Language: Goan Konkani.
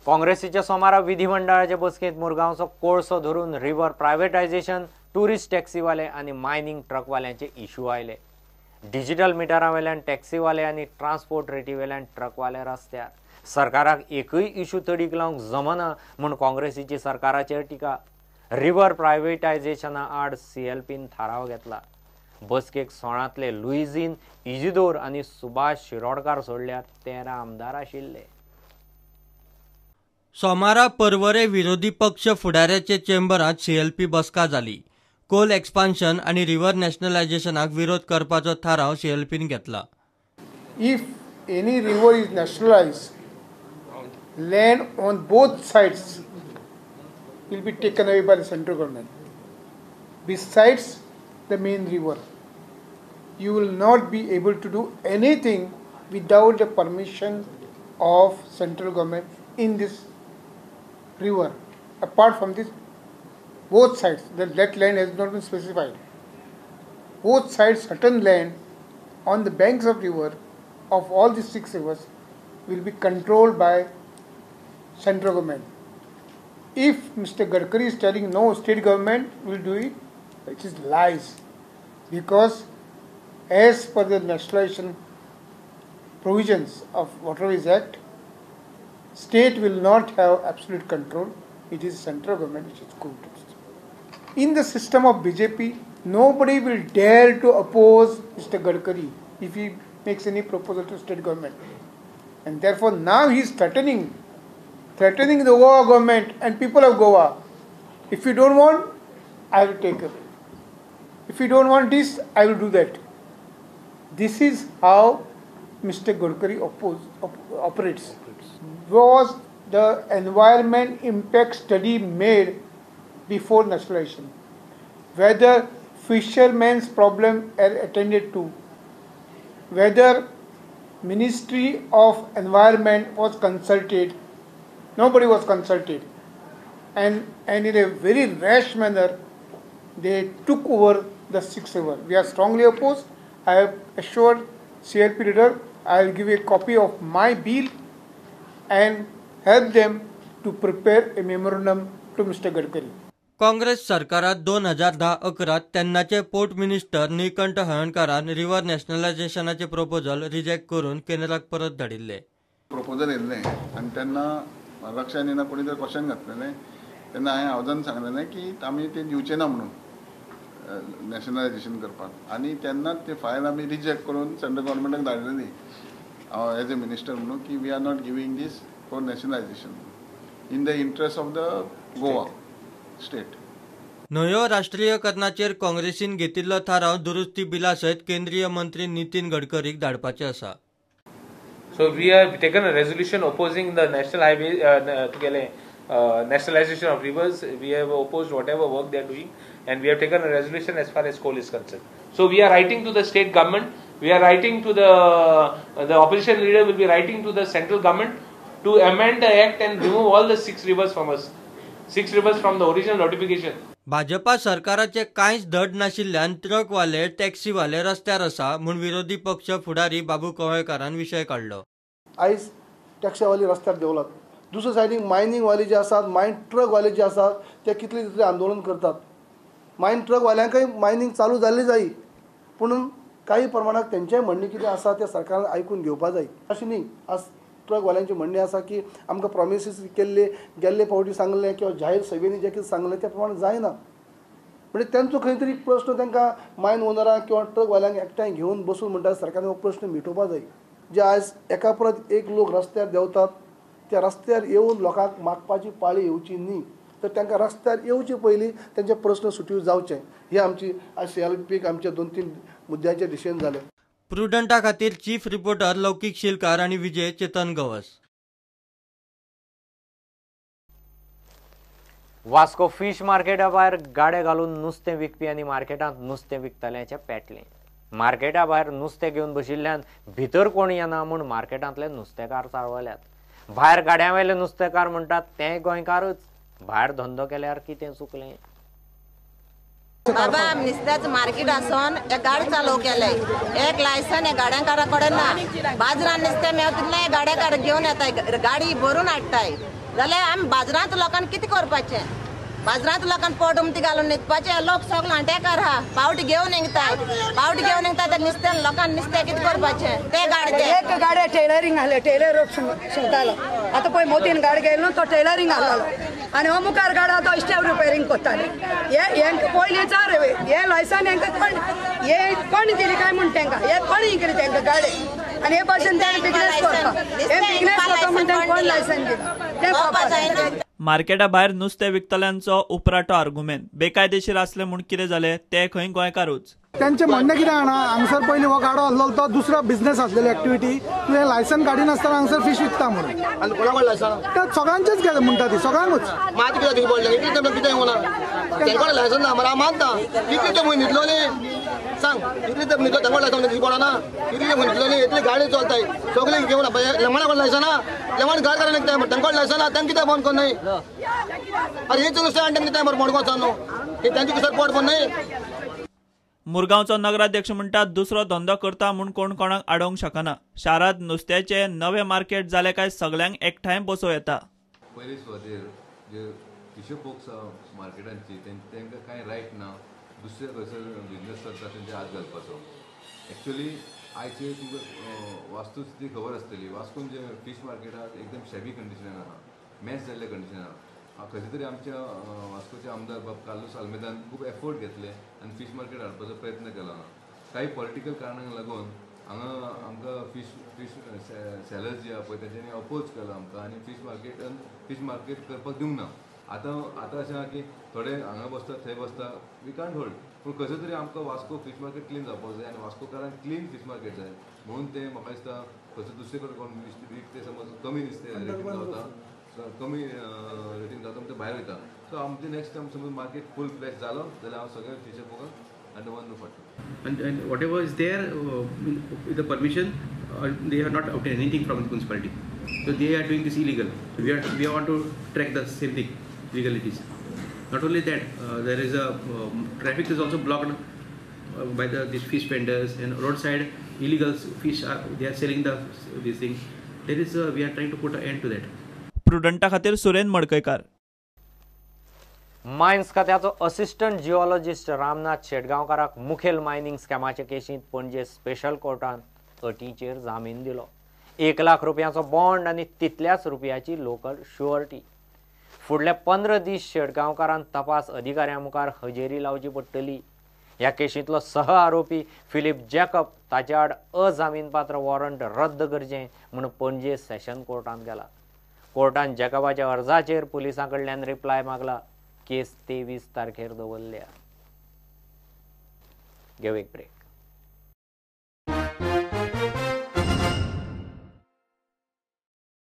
काँग्रेसीच्या सोमारा विधिमंडळाचे बसकेंत मुरगांवचो कोळसो धरून रिव्हर प्रायव्हेटायझेशन, टुरिस्ट टॅक्सीवाले आनी मायनिंग ट्रकवाल्यांचे इशू आयले. डिजिटल मिटरावेल्यान टॅक्सीवाले आनी ट्रान्सपोर्ट रेटीवेल्यान ट्रकवाले रस्त्यार. सरकाराक एकूय इशू तडीक लावंक जमना म्हूण काँग्रेसीची सरकाराचेर टिका. रिव्हर प्रायव्हेटायझेशना आड सीएलपीन थाराव घेतला. बसकेक सोळांतले लुईझीन इजिदोर आनी सुभाष शिरोडकार सोडल्यार 13 आमदार आशिल्ले. सोमारा पर्वरे विरोधी पक्ष फुडाऱ्याचे चेंबरांत सीएलपी बसका जाली. कोल एक्सपान्शन आनी रिव्हर नॅशनलायझेशनाक विरोध करपाचो थाराव सीएलपीन घेतला. If any river is nationalised, land on both sides will be taken away by the central government. Besides the main river, you will not be able to do anything without the permission of central government in this river. Apart from this, both sides, that land has not been specified. Both sides, certain land on the banks of river of all the 6 rivers will be controlled by central government. If Mr. Gadkari is telling no, state government will do it, it is lies, because as per the nationalization provisions of Waterways Act, state will not have absolute control. It is central government which is going to do. In the system of BJP, nobody will dare to oppose Mr. Gadkari if he makes any proposal to state government. And therefore now he is threatening the Goa government and people of Goa. If you don't want, I will take away. If you don't want this, I will do that. This is how Mr. Gadkari operates. Was the environment impact study made before nationalization? Whether fishermen's problem are attended to, whether Ministry of Environment was consulted, nobody was consulted, and in a very rash manner they took over the 6 river. We are strongly opposed. I have assured CLP leader I will give a copy of my bill and help them to prepare a memorandum to Mr. Gadkari. Congress सरकारात 2010-11 तेन्नाचे पोर्ट मिनिस्टर नीलकंठ हळर्णकारान रिव्हर नॅशनलायझेशनाचे प्रपोजल रिजेक्ट करून केंद्राक परत धाडिल्ले. प्रपोजल येयल्लें आनी तेन्ना लक्षान येना कोणी तर क्वेश्चन घातलेलें तेन्ना हांवें हावजान सांगलेलें की आमी तें दिवचें ना म्हणून नॅशनलायझेशन करपाक, आनी तेन्नाच ते फायल आमी रिजेक्ट करून सेंट्रल गव्हर्मेंटाक धाडलेली हांव एज ए मिनिस्टर म्हणून की we are not giving this for nationalisation in the interest of the Goa state. न्हंयो राष्ट्रीयकरणाचेर काँग्रेसीन घेतिल्लो थाराव दुरुस्ती बिला सयत केंद्रीय मंत्री नितीन गडकरीक धाडपाचे आसा. So we have taken a resolution opposing the national highway nationalization of rivers. We have opposed whatever work they are doing, and we have taken a resolution as far as coal is concerned. So we are writing to the state government, we are writing to the opposition leader will be writing to the central government to amend the act and remove all the 6 rivers from us, 6 rivers from the original notification. Bhajpa सरकाराचे कांयच धड नाशिल्ल्यान ट्रकवाले टॅक्सीवाले रस्त्यार आसा म्हूण विरोधी पक्ष फुडारी बाबू कवळेकारान विशय काडलो. आयज टॅक्सीवाले रस्त्यार देंवलात, दुसरे सायडीन मायनिंगवाले जे आसात, मायन ट्रकवाले जे आसात ते कितले तितले आंदोलन करतात. मायन ट्रकवाल्यांकय मायनिंग चालू जाल्ली जाय, पूण काही प्रमाणात तेंचेय म्हणणें कितें आसा तें सरकारान आयकून घेवपा जाय. अशें न्ही, आज ट्रकवाल्यांचें म्हणणें आसा की आमकां प्रोमिसीस केल्ले गेल्ले फावटी सांगलें किंवा जाहीर सभेंनी जें कितें सांगलें त्या प्रमाणे जायना. म्हणजे तेंचो खंय तरी प्रश्न तांकां मायन ओनरांक किंवा ट्रकवाल्यांक एकठांय घेवन बसून म्हणटा सरकारान हो प्रश्न मिटोवपा जाय. जे आयज एका परत एक लोक रस्त्यार देंवतात त्या रस्त्यार येवन लोकांक मागपाची पाळी येवची न्ही, तर तांकां रस्त्यार येवचे पयलीं तेंचे प्रश्न सुटीव जावचे. ही आमची आज सीएलपीक आमच्या 2-3 मुद्द्यांचेर डिसिजन जालें. प्रुडंटा खातीर चीफ रिपोर्टर लौकीक शिलकार आनी विजय चेतन गवस. वास्को फिश मार्केटा भायर गाडे घालून नुस्तें विकपी आनी मार्केटांत नुस्तें विकतल्यांचें पेटलें. मार्केटा भायर नुस्तें घेवन बशिल्ल्यान भितर कोण येना म्हूण मार्केटांतले नुस्तेकार चाळवल्यात. भायर गाड्यांवेले नुस्तेकार म्हणटात ते गोंयकारच, भायर धंदो केल्यार कितें चुकलें? बाबा नुस्त्याचं मार्केट आसून एक गाडी चालू केले, एक लायसन हे गाड्यांकारा कडेन ना. बाजारान नुस्तें मेळत तितलें गाड्याकार घेवन येताय, गाडी भरून हाडटाय. जाल्यार आमी बाजारांत लोकांक कितें करपाचें? बाजारांत लोकांक पोट उमती घालून न्हिदपाचें. लोक सगळे लांटेकार आहा, पावटी घेवन निगताय, पावटी घेवन निगता ते नुस्तें लोकांक नुस्तें कितें करपाचें? ते गाडी एक गाडी टेलरींग आहले, टेलर रोप शिंवतालो. आतां पळय मोतीन गाडी गेलो न्हू तो टेलरींग आहलो आनी हो मुखार गाडा तो स्टेप रिपेरींग करताले. हे हेंकां पयलीं चार हे लायसन हेंकां कोण हे कोण दिली काय म्हूण तेंकां हे कोण केली तेंकां गाडी आनी हे भाशेन ते बिजनेस करता, हे बिजनेस करता म्हूण तेंकां कोण लायसन दिला तें कळपाक. मार्केटा भायर नुस्तें विकतल्यांचो उपराटो आर्गुमेंत, बेकायदेशीर आसले म्हूण कितें जालें ते खंय गोंयकारूच. त्यांचे म्हणणें कितें जाणा, हांगसर पयलीं हो गाडो आसलो तो दुसरो बिझनेस आसलेली एक्टिविटी, तुवें लायसन काडिनासतना हांगसर फीश विकता म्हणून. आनी कोणा लायसन ते सगळ्यांचेच गेले म्हणटा ती सगळ्यांकूच. मात कितें पडलें इतलें कितें येवना तेंकां लायसन ना मरे, हांव मानता इतली ते खंय न्हिदलो न्ही सांग, इतली ते न्हिदलो तेंकां लायसन दिसची पडना, इतली खंय न्हिदलो न्ही, इतली गाडी चलताय सगळी घेवन लेमणा कोण लायसन ना, लेमण घर करून निघताय मरे तेंकां लायसन ना, तांकां कितें बंद कर न्ही? अरे हेच नुस्तें हाडटा कितें मरे मडगांव सान न्हू, हे तेंचे कितें पोट बंद न्ही. मुरगांवचो नगराध्यक्ष म्हणटा दुसरो धंदो करता म्हूण कोण कोणाक आडोवंक शकना. शारांत नुस्त्याचें नवें मार्केट जालें काय सगल्यांक एकठांय बसोवं येता. पयले सुवातेर जे फिशर फोक्स मार्केटांची तांकां कांय रायट ना दुसरे खंयसर बिजनेस चलता तेंचे हात घालपाचो. एक्चुअली आयची तुमकां वास्तुस्थिती खबर आसतली, वास्कोन जे फीश मार्केटाक एकदम शेबी कंडिशनान आहा, मॅस जाल्ल्या कंडिशनान आहा. खंयचे तरी आमच्या वास्कोचे आमदार बाब कार्लूस आल्मेदान खूब एफर्ट घेतले आनी फीश मार्केट हाडपाचो प्रयत्न केलो. कांय पॉलिटिकल कारणांक लागून हांगा आमकां फीश फीश सेलर्स जे आहा पळय तेंच्यांनी अपोज केलो आमकां आनी फीश मार्केट करपाक दिवंक ना. आतां आतां अशें आहा की थोडे हांगा बसता थंय बसता, we can't hold, पूण कसो तरी आमकां वास्को फीश मार्केट क्लीन जावपाक जाय आनी वास्कोकारांक क्लीन फीश मार्केट जाय म्हणून ते म्हाका दिसता खंयसर दुसरे कडेन कोण विकते समज कमी नुस्तें रेटीन गावता, कमी रेटीन गावता ते भायर वयता. सो आमचे नेक्स्ट टायम समज मार्केट फूल फ्लॅश जालो जाल्यार हांव सगळे फिशर फोकाक अंडमान पडटा. And whatever is there with the permission, they have not obtained anything from the municipality. So they are doing this illegal. We want to track the same thing, legalities. Not only that, there is a traffic is also blocked by these fish vendors and roadside illegal fish are, they are selling the this thing. There is we are trying to put an end to that. प्रुडंटा खातीर सुरेन मडकयकार. मायन्स खात्याचो असिस्टंट जिओलॉजिस्ट रामनाथ शेटगांवकाराक मुखेल मायनिंग स्कॅमाचे केशींत पणजे स्पेशल कोर्टान अटीचेर जामीन दिलो. 1 लाख रुपयांचो बॉन्ड आनी तितल्याच रुपयाची लोकल शुअरिटी. फुडले 15 दीस शेटगांवकारान तपास अधिकाऱ्यां मुखार हजेरी लावची पडटली. ह्या केशींतलो सह आरोपी फिलीप जॅकब ताचे आड अजामीनपात्र वॉरंट रद्द करचें म्हूण पणजे सेशन कोर्टांत गेला. कोर्टान जॅकबाच्या अर्जाचेर पुलिसां कडल्यान रिप्लाय मागला. केस 23 तारखेर दवरल्या. घेवं एक ब्रेक.